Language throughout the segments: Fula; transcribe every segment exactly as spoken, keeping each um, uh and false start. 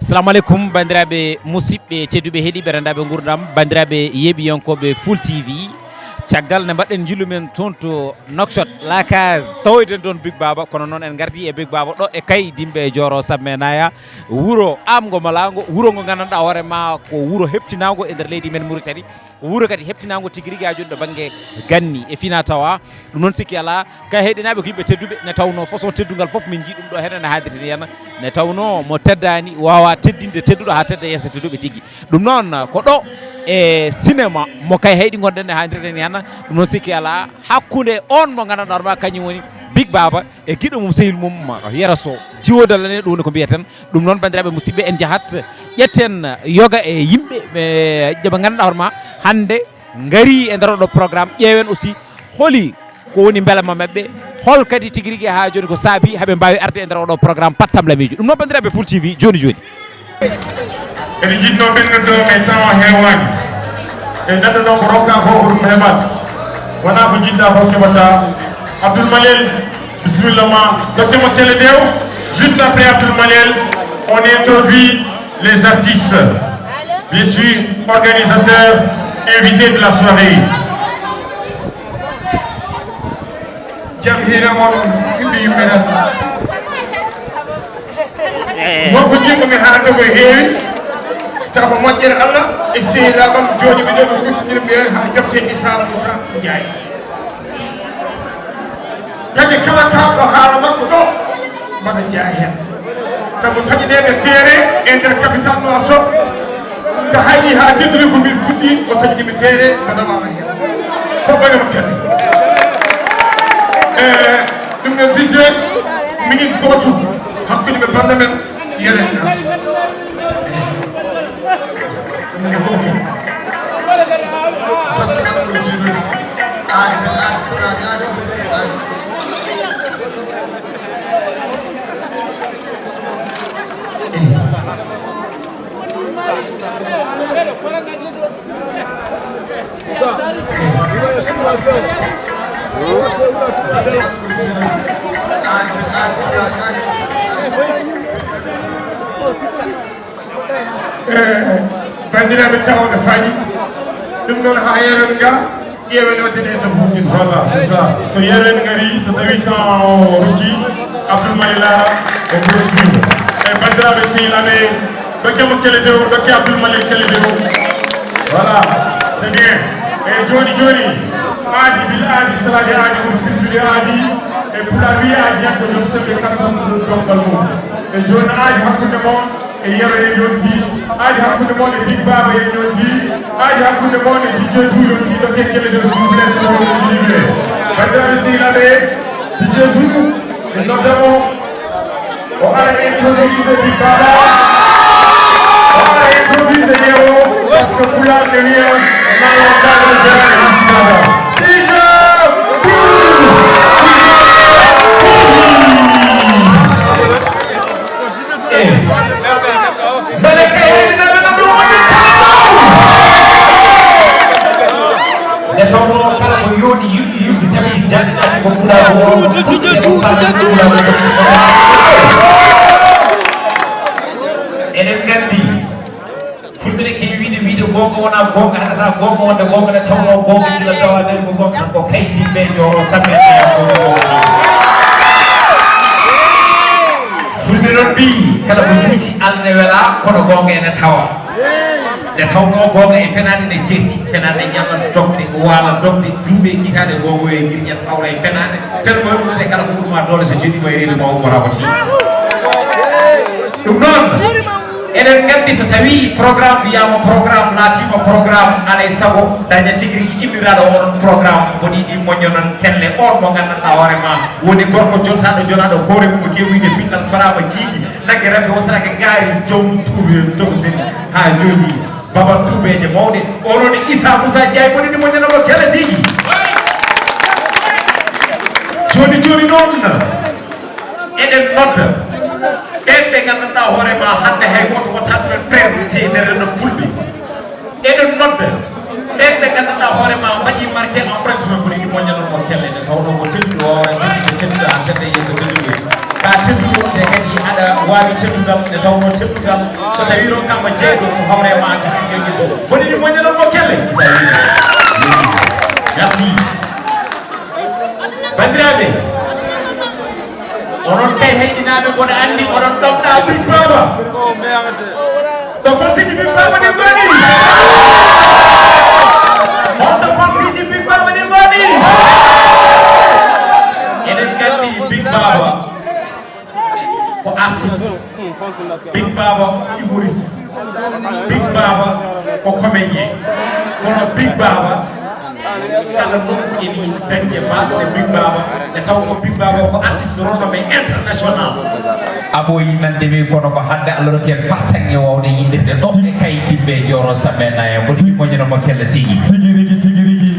Assalamu aleykum, banndiraaɓe musidɓe tedduɓe, heɗiiɓe, renndaaɓe nguurndam, banndiraaɓe yeeɓiyankooɓe Full T V. Caggal nde mbaɗɗen njillu men toon to Nouakchott, La Case, tawoyden toon Big Baba, kono noon en ngardi e Big Baba ɗo e Kay, Dimbe, Jooro, Samme, Naya, wuro aamngo malaango, wuro ngo nganndanɗaa hoore ma ko wuro heɓtinaango e nder leydi men Mauritanie. Wuro kadi heɓtinaango tigi rigi haa jooni to bannge ganni e fina tawa. Ɗum noon sikki alaa, kay heɗinaaɓe ko yimɓe tedduɓe, ne tawnoo façon teddungal fof min njii ɗum ɗo heen ene haadirtini heen. Ne tawnoo mo teddaani waawaa teddinde tedduɗo haa tedda yeeso tedduɓe tigi. Ɗum noon ko ɗo e cinéma mo kay heyɗi ngonɗen ne haadirtini heen. Ɗum noon sikki alaa, hakkunde on mo nganndanɗaa hoore ma kañum woni Big Baba e giɗo mum sehil mum Yero Sow. Jiwo dalane ɗum woni ko mbiyeten. Ɗum noon, banndiraaɓe musidɓe, en njahat ƴetten yoga e yimɓe ɓe, ɓe nganndanɗaa hoore ma hannde ngari e nder oɗo programme. Ƴeewen aussi holi ko woni mbelema maɓɓe, hol kadi tigi rigi haa jooni ko saabi haɓe mbaawi arde e nder oɗo programme Pattam Lamiijo. Ɗum noon, banndiraaɓe Full T V, jooni jooni. Eɗen njiɗno ɓennirde on e temps heewaani. E daɗɗo ɗon ko rokka fof ko ɗum heɓat. Wonaa ko njiɗɗa fof keɓata. Abdoul Malel, bismillah ma, dokke ma tele dew. Juste après Abdoul Malel, on introduit les artistes. Je suis organisateur, invité de la soirée. Jam hiire mon, ɓiɓɓe yummirata. Wonko jiɗmi haalde ko heewi, taw ko moƴƴere Allah e sehilaaɓam jooɗiiɓe ɗo, ɓe kucconndiri mbiyen haa jofte Issa Moussa Ndiaye. Kadi kala kaalɗo haala makko ɗo, mbaɗa jeyaa heen. Sabu taƴaneede teere e nder capital Nouakchott, ko hayɗi haa teddini ko min fuɗɗi, o taƴani mi teere, mbaɗa waama heen. Fof mbaɗa mo kadi. E ɗum noon, D J, minute gooto hakkunde men bannda men, Yero en naata. Minute gooto. Batte Alla ko jiidude. Aade, aade, salaade, aade, aade. Eh, banndiraaɓe, tawa no faaji. Ɗum noon, haa Yero en ngara, ƴeewen waɗde ɗe so fof. Voilà, c'est ça. So Yero en ngari, so tawi temps o rokki, Abdoul Malik Lara, o ɓuri suivre. E banndiraaɓe sehilaaɓe, dokke mo kele dew, dokke Abdoul Malik kele dew. Voilà, c'est bien. E jooni jooni, aadi bil aadi, salade aadi ɓuri firtude aadi. E Pulaar wiyi aadi en ko joom semmbe kattan ɗum dongal mum. E jooni aadi hakkunde mon e Yero en yonti, aadi hakkunde mon e Big Baba en yonti, aadi hakkunde mon e D J Dou yonti, ɗo kekkele ɗo, s'il vous plaît, so wonde jiɗiɓe. Banndiraaɓe sehilaaɓe, D J Dou, min nodda mo, o ara introduise Big Baba, o ara introduise Yero, parce que Pulaar ne wiya, ma won daagal jaraani hasnada. D J Dou! Eh. Mbele kay wayde nan nan ɗum woni kala ɗo. Nde tawnoo kala ko yooɗi yuɓɓi yuɓɓi tawi jannaati ko pulaagu o. Eɗen nganndi. Fulɓe ne keewi wiide, wiide goonga wonaa goonga, haɗataa goonga, wonde goonga nde tawnoo goonga gila dawa nde ko goonga tan ko kay yimɓe jooro samme. Fulɓe noon mbii, kala ko juuti Allah ne welaa, kono goonga ene tawa. Nde tawnoo goonga e fenaande ne ceerti, fenaande ñaman dogde, waala dogde, duuɓi e kiitaɗe, goonga e ngirñat hawra e fenaande, fen ko ɗum te kala ko ɓurma doole so joɗɗiima e reedu ma ummoraama ti. Ɗum noon, eɗen nganndi so tawii programme wiyaama programme, laatiima programme, alay sago daña tigi rigi inndiraaɗo oɗon programme, mboɗi ɗi moƴƴo noon kelle on mo nganndanɗaa hoore ma woni gorko jontaaɗo, jonaaɗo koore mum, keewiide pinnal, mbaɗaama jiidi, nagge remde wosataake gaari, joom tuubel togo seni haa jooni, babal tuubeeje mawɗe, oɗo ni Issa Moussa Ndiaye, mboɗi ɗi moƴƴanamo kelle tigi. Jooni jooni noon, eɗen nodda ɓen ɓe nganndanɗaa hoore ma hannde hay gooto wontaa ɗumen présenté e nder renndo fulɓe. Eɗen nodda ɓen ɓe nganndanɗaa hoore ma mbaɗi marqué empreinte mum, mboɗi ɗi moƴƴanamo kelle, nde tawnoo ko tedduɗo o, tedduɓe, tedduɓe haa tedda yeeso tedduɓe. A tedduɗo, te kadi aɗa waawi teddungal, nde tawnoo teddungal, so tawii rokkaama jeyɗo, so hawre ma tigi jogiiɗo. Woni ɗi moƴƴanon mo kelle? Isa wiide. Merci. Banndiraaɓe, onon kay heyɗinaaɓe, mboɗo anndi oɗon ɗomɗa Big Baba. Ɗo fansiiji Big Baba ɗi ngoni? Holto fansiiji Big Baba ɗi ngoni? Eɗen nganndi Big Baba ko artiste, Big Baba ko humoriste, Big Baba ko comédien, kono Big Baba kala nokku ene dañde baɗɗo e Big Baba, nde taw ko Big Baba ko artiste renommé international. A ɓooyi nande mi, kono ko hannde Allah rokki en fartaŋŋe wawde yiɗirde ɗo e kay Bimbe Jooro Sambe Naya. Mboɗo fi moƴƴano mo kella tigi. Tigi rigi, tigi rigi.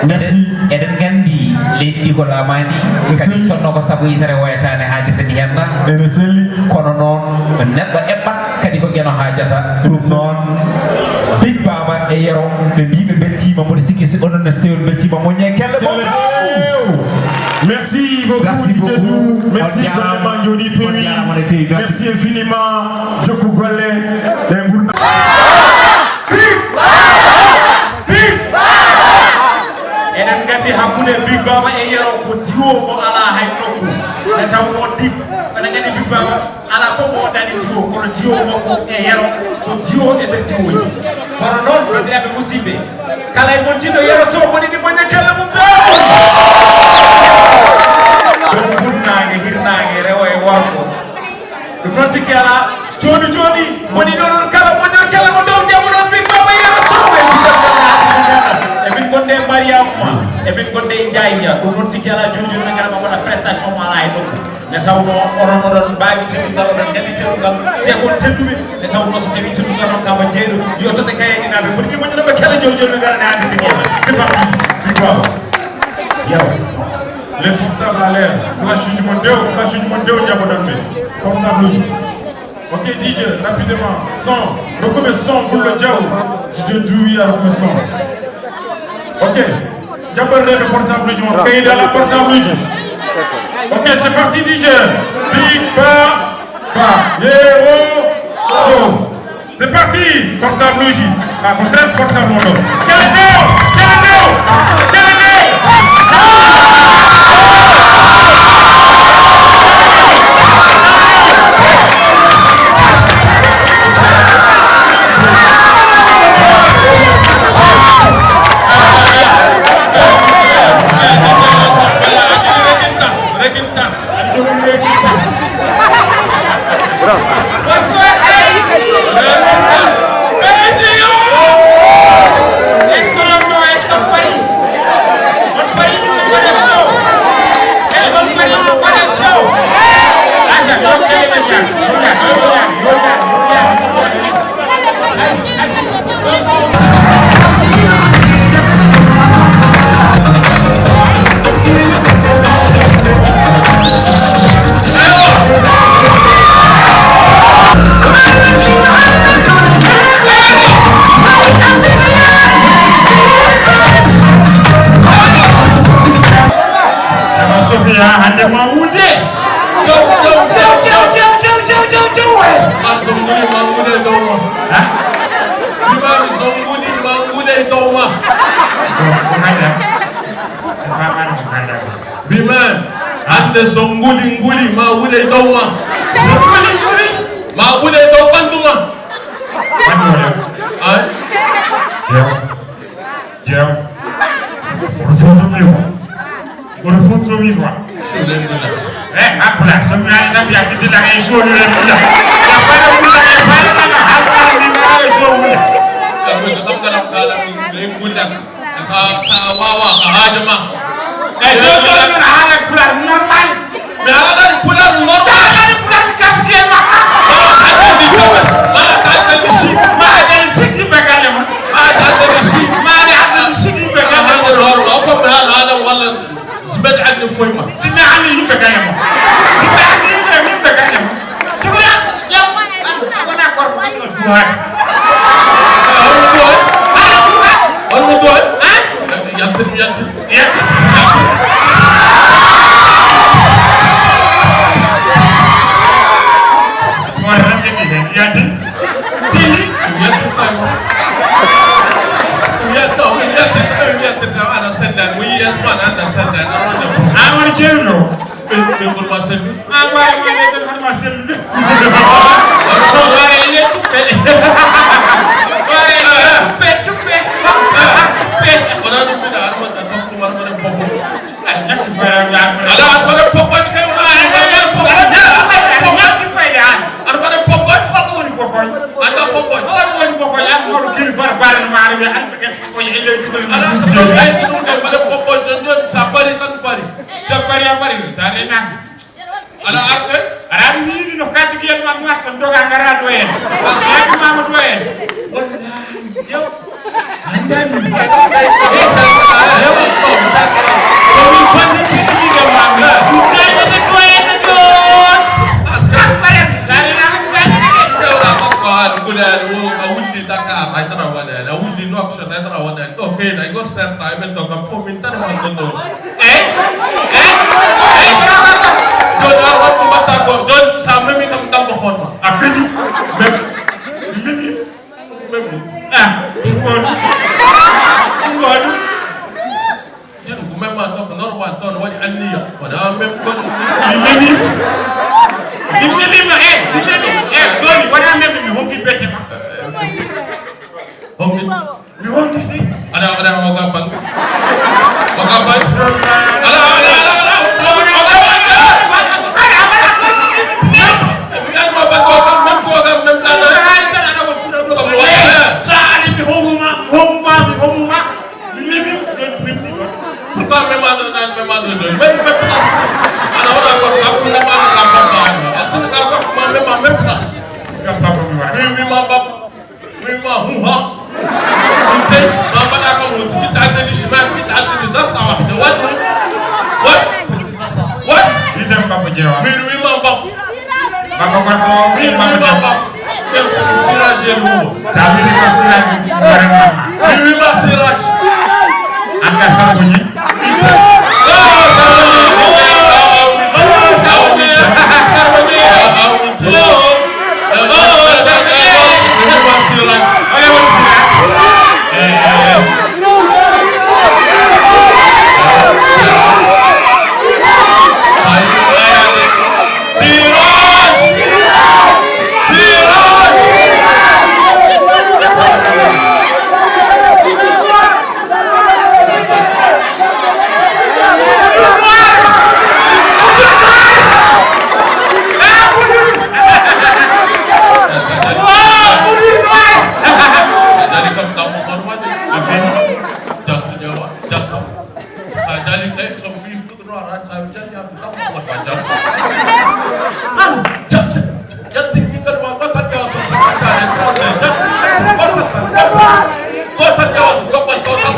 Merci. Eɗen, eɗen nganndi leydi ndi ko laamaandi, kadi sonno ko sabu yitere woyataani haadirde ndi henna. Ene selli. Kono noon, neɗɗo eɓɓat kadi ko Geno haajata. Ɗum noon, Big Baba e Yero, ɓe mbii ɓe mbeltiima, mboɗo sikki si onon ne so tawii on mbeltiima, moƴƴee kelle mon. Merci beaucoup, Merci D J beaucoup. Doudou. Merci, On jaaraama. Golle ma njooɗii, On peewi. jaaraama no feewi. Merci. Merci infiniment. Jokku golle. Ɓe ngurna. Big Baba! Big Baba! Eɗen nganndi hakkunde Big Baba e Yero ko diwo mo alaa hay nokku. Nde tawnoo Big, eɗen nganndi Big Baba alaa fof mo waɗaani diwo, kono diwo makko e Yero ko diwo e nder diwooji. Kono noon, banndiraaɓe musidɓe, kala e mon jiɗɗo Yero Sow, woni ɗi moƴƴa kelle mum ɗo. Joom funnaange, hirnaange, rewo e worgo. Ɗum noon sikki alaa, jooni jooni, woni ɗo noon kala moƴƴor kelle mo dow jamo ɗon Big Baba Yero Sow e Big Baba Yero Sow. Emin gonde Mariama, emin gonde Ndiaye Dia. Ɗum noon sikki alaa, jooni jooni min ngara ma waɗa prestation mo alaa e nokku. Nde tawnoo onon oɗon mbaawi teddungal, oɗon nganndi teddungal, te ko on tedduɓe. Nde tawnoo so tawii teddungal rokkaama jeyɗo, yo tote kayennaaɓe, mboɗo ɗi moƴƴunoɓe kala jooni jooni ɓe ngarani hannde ɓe ƴeewa. C'est parti, Big Baba. Yero. Les portables à l'air. Flash uji mon dew, flash uji mon dew, jaɓoɗon ɓe. Portable uji. Ok, D J, rapidement. Son. Rokkuɓe son, Gullo Diaw. D J Dou, ya rokkuɓe son. Ok. Jaɓɓorreeɓe portable uji mon. Kaydi ala portable uji. Ok, c'est parti, D J. Big Ba, Ba. Yero, So. C'est parti. Portable uji. Ah, ko treize portable mon ɗo. Kelle ɗo, kelle ɗo, kelle ɗo. Rekin tas, rekin tas. Aɗa jogori rekin tas. Rekin tas. Rekin tas. Est-ce que non, non, est-ce que Paris? On Paris, on Paris show. Est-ce qu'on Paris, on Paris show? Aja, yo kele men jam. Yo jam, yo jam, yo jam, yo jam, yo jam. Ama Sofia, hande ma wulde. Jaw, jaw, jaw, jaw, jaw, jaw, jaw, jaw, jaw, waay. An so nguli ma ngule dow ma. Ha? Mimami so nguli ma ngule dow ma. Bon, ko hada. Ko hada, ko hada. Mimami, hande so nguli nguli ma wule dow ma. So nguli nguli ma wule dow ɓandu ma. Ɓandu wala? Ay. Yo. Jeew. Oto fof ɗum mi ko. Oto fof ɗum mi ko. Sule Mbulla. Eh, ha Pulaar. Ɗum yaani tan mbiya giddiɗa e solu e Mbulla. Ya fayda Mbulla e fayda tan ha Pulaar mi ma e solu Mbulla. Ɗum ko ɗum kala kala e Mbulla. Sa, sa wawa, ko haaju ma. E solu ɗum haala Pulaar normal. Mi haalani Pulaar normal. Sa haalani Pulaar, mi kasdi e ma. Ma a addani Jomes. Ma a addani Sik. Ma a addani Sik yimɓe galle mon. Ma a addani Sik. Ma a addani Sik yimɓe galle mon. Haala hoore ma. O fof mi haala, haala walla si mbeɗa anndi foy ma. Si mi anndi yimɓe galle mon. Si mi anndi yimɓe, yimɓe galle mon. Jogori ak jam. An, a wona gorko ɓurɗo duwaade. Ah, holno duwaade? Aɗa duwaade. Holno duwaade? An? Yaltin, yaltin. Yaltin. Yaltin. Ceerno. Ɓe ɓe ɓurma sellude. An waare ma nde tan hono ma sellude. Waare e ley tuppe. Waare e ley tuppe tuppe. Tuppe. Wona ɗum mbiɗa aɗa waɗa takko wala waɗa bobo. Aɗa ñakki fayda an waɗa. Ala aɗa waɗa bobo kay wona aɗa waɗa bobo. Aɗa ñakki fayda an. Aɗa waɗa bobo. Ko woni bobo? Anda bobo. Ko woni bobo? An moɗo kiri fara barano ma aɗa wiya aɗa waɗa bobo e ley tuppe. Ala so ɗum ɓeydi ɗum ɓe mbaɗa bobo jon jon sa bari tan bari. Jabbari a bari sa renaki. Ala arde. Ara mi wiini no kati gel ma noir tan doga ngara do en. Yabi mama do en. Wallahi yow. Andani. Ko min fande titini gel ma. Dugana de do en do. Akbare. Sa renaki dugana de. Dewla ko ko ar gudani wo ka wuldi Dakar ay tan a waɗani, a wuldi Nouakchott ay tan a waɗani. Ɗo kayna ay goto serta e ɓen to kam fof min tan e ma gonɗo. Eyi? Eyi? Eyi? Joni ar wat ko mbatta ko joni sa memi kam dal ko hoon ma. A fini? Mem. Memi. Memi. Ah, ɗum ko ɗum. Ɗum ko ɗum. Joni ko même ma ɗo ko normal ɗo no waɗi anniya. Wona même ko mi memi. Mi memi ma e, mi memi. E, joni wona même mi honki bete ma. Honki. Mi honki si. Ada ada o gabal. O gabal. Ala ala ala ala. Sa ari mi honguma, mi honguma, mi honguma. Mimi, mimi, mimi. Pourquoi même à nos, même à nos deux, même, même place. Alors, on a encore la, on a encore la, on a encore la, on a encore la même place. Oui, oui, ma papa. Oui, ma huha. Ante, ma papa, comme on dit, t'as des chemins, t'as des arts, t'as des what, what, what? Itam papa jewa. Oui, oui, ma papa. Papa gorko o wi mama debbo. Siraj e lumo. Sa wini ko siraj mi warama. Mi wima siraj. Anka sarbuji. Sa jali kam ɗammo kon waɗi. Amin. Janto ƴeewa, jantam. Sa jali kay, so mi ɗo ara, sa jali, ya ɗum ɗammo kon waɗi, janto. An, janto. Janto, min kadi ma, gotal ƴeewa, so, so, gotal ƴeewa, so, gotal ƴeewa. Gotal ƴeewa, so, gotal ƴeewa, so, gotal ƴeewa.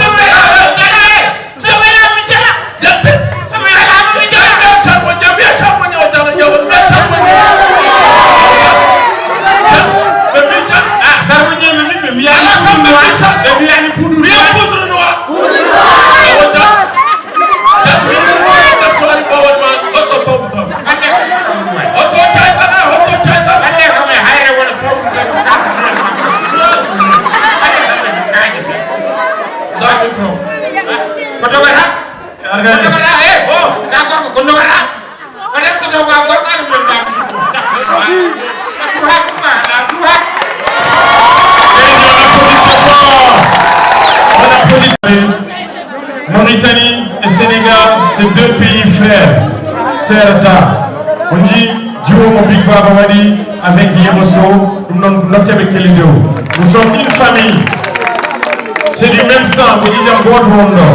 Sabu mi alaa mo mi jala. Yette. Sabu mi alaa mo mi jala. Mbiya Sarmo Ñaŋ, mbiya Sarmo Ñaŋ, jala, jala, mbiya Sarmo Ñaŋ. Ɓe mbi jam. Ah, Sarmo Ñaŋ, ɓe mbi, ɓe mbiyaani poudre noire. Ɓe mbiyaani poudre noire. Mbiya poudre noire. Awa jam. Jam, min min ko ko soirée ko won ma, goɗɗo ko ɗum ɗon. Ande ko ɗum waɗi. Hoto caytan, ah, hoto caytan. Ande ko ɓe hayre wona fawru tan ko kaasa ndiyam makko. Ande ko ɓe kaaji. Ndaa micro. Ko dogata? Ko dogata? Eh, oh, ka gorko, ko dogata? Ko remtoto ka gorko, aɗa wiyata ɗum. Abdou Hakim ma, Abdou Hakim. Et on applaudit très fort. On applaudit. Mauritanie et Sénégal, c'est deux pays frères, sœurs. On dit duo mo Big Baba waɗi avec Yemo Sow, ɗum noon ko nokkeɓe Kelly Dow. Nous sommes une famille. C'est du même sang, ko ƴiƴam gooto won ɗo.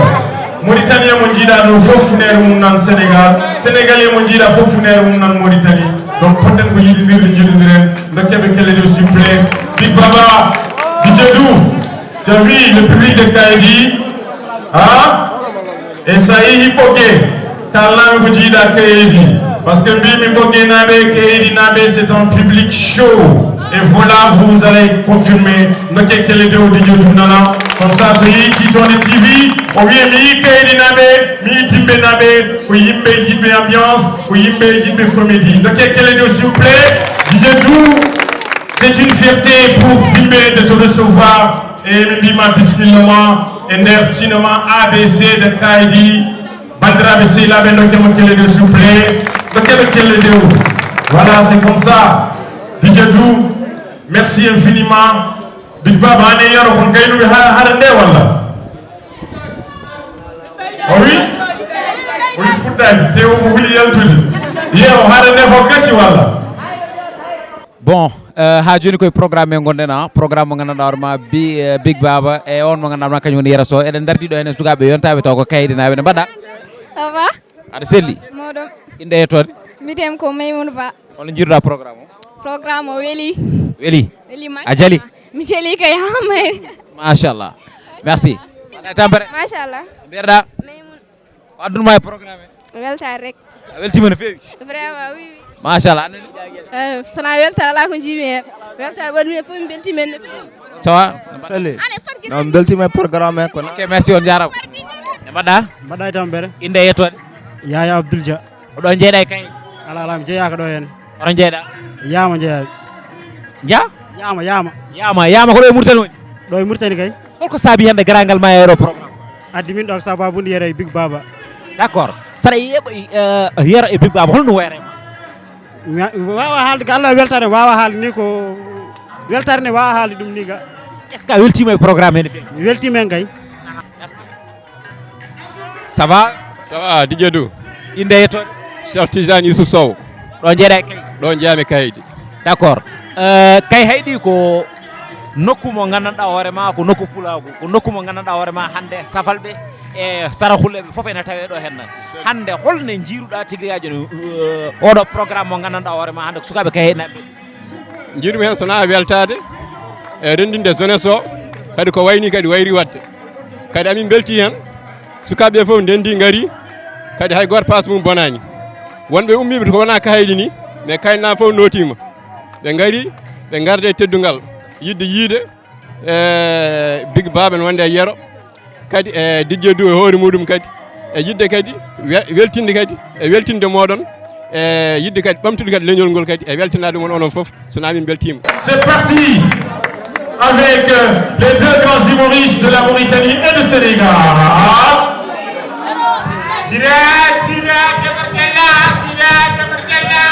Mauritanien mo jiiɗa ɗo fof funeere mum nan Sénégal, Sénégalais mo jiiɗa fof funeere mum nan Mauritanie. Donc poɗɗen ko yiɗindirde, njiɗodiren, nokkeɓe Kelly Dow, s'il vous plaît. Big Baba, D J Dou. T'as vu le public de Kaydi? Hein? E so a yehii Ɓoggee, kaalnaa-mi ko jiiɗa Kaydi. Parce que mbiimi Ɓoggeenaaɓe, Kaydinaaɓe, c'est un public chaud. Et voilà, vous allez confirmer. Ndokkee Kelly Dow, D J Dou nana. Comme ça, so yehii Tiitoonde T V, o wiya mi yii Kaydinaaɓe, mi yii Dimbenaaɓe, ko yimɓe yiɗɓe ambiance, ko yimɓe yiɗɓe comédie. Ndokkee Kelly Dow, s'il vous plaît. D J Dou, c'est une fierté pour Dimbe de te recevoir. E min mbima bismillah ma e nder cinéma A B C de Kaydi. Bandiraɓe sehilaaɓe, dokke mo kelle dow, s'il vous plaît. Dokke mo kelle dow. Voilà, c'est comme ça. Didier Dou, merci infiniment. Big Baba, ane yaro kon kaynuɓe ha hare nde walla? O wi? O wi fuɗɗaki, te o huli yaltude. Yeewo hare nde ko gasi walla? Bon, eh, ha joni koye programme men gonɗen, a programme mo gandanɗa hoore ma bi, eh, Big Baba e on mo gandanɗa ma kañum woni Yero Sow. Eɗen dardi ɗo hene sukaɓe yontaɓe taw ko kaydinaɓe ne mbaɗa. Ça va? Aɗa selli? Moɗon. Inde e yettode? Mbiyetemi ko Maymouna Ba. Hono jiiruɗa programme o? Programme o weli. Weli? Weli ma. A jali? Mi jali kay ha mayri. Machallah. Merci. Mbaɗa e tampere? Machallah. Mbiyeɗa? Maymouna. Ko addunma e programme e? Weltaare rek. A weltima no feewi? Vraiment, oui, oui. Machallah. Anne? Eh, sona weltaare ala ko jiimi hen. Weltaare waɗmi e fof mi beltima hen no feewi. Ça va? Salut. Non, mi beltima e programme he kono. Ok, merci, on jarama. E mbaɗa? Mbaɗa e tampere. Inde e yettode? Yaya Abdoul Dia. Oɗo jeeɗa e kay? Ala, ala, mi jeeyaka ɗo hen. Oɗo jeeɗa? Yaama jeeyaɓe. Ja? Yaama, yaama. Yaama, yaama ko ɗo e Mauritanie woni? Ɗo e Mauritanie kay. Holko saabi hande garagal ma e oɗo programme? Addi min ɗo ko sababu nde Yero e Big Baba. D'accord. Saɗa yeeɓa, eh, Yero e Big Baba, holno wayre ma? Mi, mi wawa haalde ko Allah weltare, wawa haalde ni ko weltare ne wawa haalde ɗum ni ga. Est-ce que a weltima e programme he no feewi? Mi weltima hen kay. Merci. Ça va? Ça va, Didier Dou. Inde e yettode? Cheikh Tidiane Youssouf Sow. Ɗo jeeɗa e kay? Ɗo jeeyami kaydi. D'accord. Euh, kay hayɗi ko nokku mo gandanɗa hoore ma, ko nokku pulagu, ko nokku mo gandanɗa hoore ma hande safalɓe e sarahuleɓe foof ene tawe ɗo henna. Hande holne jiiruɗa tigriyaji no, euh, oɗo programme mo gandanɗa hoore ma hande ko sukaɓe kay hayɗi naɓe? Jiiɗumi heen so wonaa weltaade e renndinde jeunesse o, kadi ko wayni kadi wayri waɗde. Kadi amin mbeltii heen, sukaaɓe ɓe fof ndenndii ngarii, kadi hay gooto paas mum bonaani. Wonɓe ummiiɓe ko wonaa kahayɗi nii, mais kayɗinaaɓe fof nootiima. Ɓe ngarii, ɓe ngarda e teddungal, yiɗde yiyde e Big Baba no wonde e Yero, kadi e Didier Dou e hoore muɗum kadi, e yiɗde kadi we-, weltinde kadi, e weltinde mooɗon, e yiɗde kadi ɓamtude kadi leñol ngol kadi, e weltinaade mon onon fof, so wonaa min mbeltiima. C'est parti avec, euh, les deux grands humoristes de la Mauritanie et du Sénégal. Sira, Sira, Tabarkalla, Sira, Tabarkalla.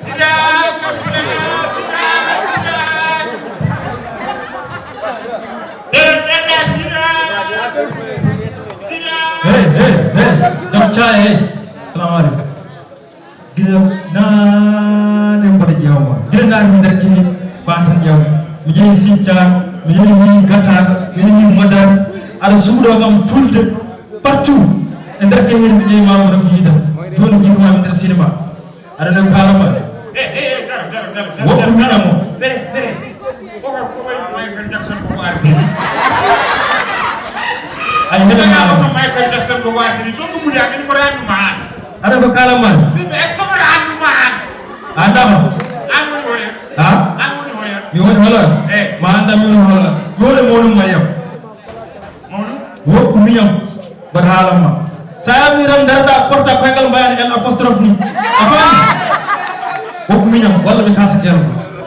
Sira, Tabarkalla, Sira, Sira. Hey, hey, hey, jam caa, hey. Salamu aleykum. Gila naane mboɗo ƴeewa ma. Gila naane mi nder kehe ko an tan ƴeewa. Mi yehi Sinthiang, mi yehi Gataga, mi yehi Modar. Aɗa suuɗo kam fulde partout. E nder kehe mi ƴeewi ma mo no kiida. Jooni jiiɗuma mi nder cinéma. Aɗa nder kaalama. Eh, eh, eh, dara, dara, dara, dara, woppu dara, miñam o. Fere, fere. Ko ko ko wayno Michael Jackson ko ko artini. Ay, heɗen ko kaalama. Michael Jackson ko ko artini. To ɗum woni amin ko randu ma an. Aɗa ko kaalama. Min est-ce que ko randu ma an? A ndama. An woni hore. Ha? An woni hore. Mi woni holo. Eh. Ma anda mi woni holo. Mi woni mawɗum Mariam. Mawɗum? Woppu miñam, mbaɗa haalan ma. So a yamni tan, darɗa, porta koygal mbayan en apostrophe ni. A faami? Woppu miñam, walla mi kasa kel.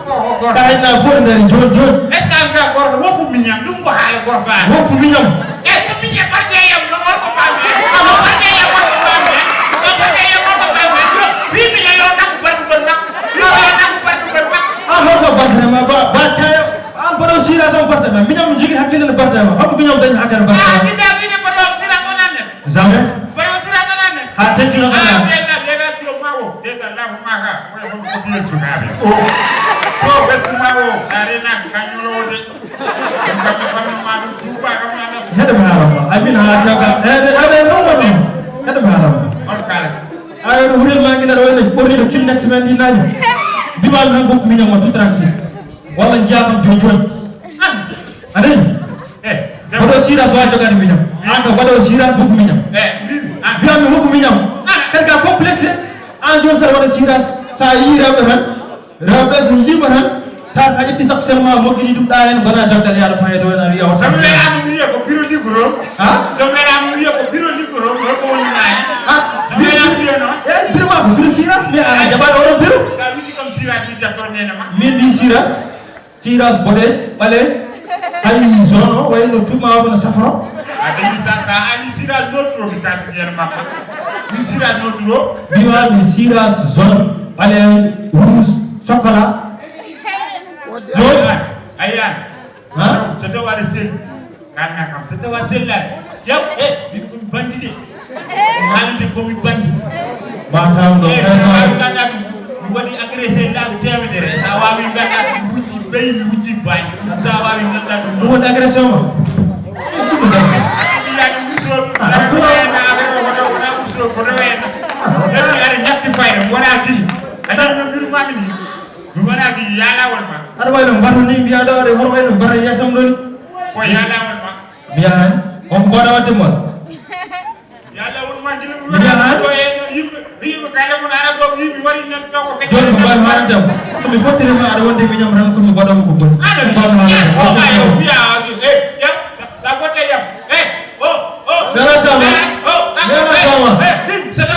O, o, gorko. Ka hedna fof ne dari, jooni, jooni. Est-ce que an ka gorko, woppu miñam, ɗum ko haala gorko an? Woppu miñam. Est-ce que miñe barde yam, ɗo gorko faami en? Ah, non. Barde yam, gorko faami en. So barde yam, gorko faami en. Yo, wi miñe yo naggu bardu gon makko. Wi miñe yo naggu bardu gon makko. Ah, gorko barde ma, ba, ba cayo. An mboɗo sira son barde ma. Miñam jigi hakkille no barde ma. Hokku miñam dañi hakkille barde ma. Ah, ɓiɗɗo, ɓiɗɗo, mboɗo sira son amen. Jamais. Mboɗo sira son amen. Ha teddino kana. Ah, déjà, déjà, si o ma o. Déjà, la ko ma ka. Wala ko ko biyel sukaaɓe. O. Ko bersi ma o. Are na ka ñolo de. Ko ka ko ma ɗum tuba ka ma na. Heɗe ma haram ma. Amin ha ka ka. Heɗe, heɗe, no, no, no. Heɗe ma haram ma. On kala. Ayo, no wurel ma ngina ɗo ne. Ɓorni ɗo Kleenex men ɗi nani. Dibal nan bokk miñam ma tout tranquille. Walla njiya kam joni joni. An. A nani? Eh, debbo. Waɗo siras wawi jogade miñam. An kam waɗo siras fof miñam. Eh, min, an. Mbiyammi fof miñam. An. Kadi ka complexe. An joni saɗa waɗa siras. Sa yi rewɓe tan. Rewɓe so yiima tan. Ta a ƴetti sak seulement moggini ɗum ɗa hen gona daldal yaɗa fayda o hen a wiya o. So mi weɗa ɗum wiya ko bureau liggoro. Ha? So mi weɗa ɗum wiya ko bureau liggoro. Holko woni ma hen? Ha? So mi weɗa ɗum wiya noon. Eh, bureau ma ko bureau siras mais a jaɓaɗo oɗo bureau. Sa witi kam siras mi jatto nene ma. Min mbi siras. Siras boɗe, ɓale, ay zone o, wayno tuma o no safro. A dañi sa, sa ani sira notro mi kasi yer makka. Mi sira notro. Mbiwa mi sira zone ɓaleejo, rouge, chocolat. Ayan, ayan. Ha? So tawa aɗa selli. Kalna kam so tawa sellaani. Yaw, e, min komi bandi de. Mi haalante komi bandi. Mataw ɗo. E, sa waawi ganda ɗum. Mi waɗi agressé laabi temedere. Sa waawi ganda ɗum, mi wujji beyi, mi wujji baaji. Ɗum sa waawi ganda ɗum. Ɗum woni agression ma? Aɗa wiya ɗum wusooɓe. Aɗa ko wayna, aɗa wona, wona wusooɓe, ko wayna. Aɗa ñakki fayda, mi wona gili. Aɗa no mbiru mami ni. Mi wona gili, ya lawol ma. Aɗa wayno mbato ni, mbiya ɗo, aɗa hoto wayno mbato yesam ɗo ni. Ko ya lawol ma. Mbiya an, on mbaɗa wadde mon. Ya lawol ma, gila mi Mbiya an. Ko e no yimɓe, yimɓe kala mun ara ɗo yimɓe wari nan ɗo ko fecce. Joni ko mbaɗo haala tan. So mi fottiri ma aɗa wonde miñam tan ko mi mbaɗo ko boni. Aɗa mbaɗo haala tan. O ma yo mbiya, e, ya, sa, sa fotte yam. E, o, o. Nana tama. E, o, Nana tama. E, din, sa ɗo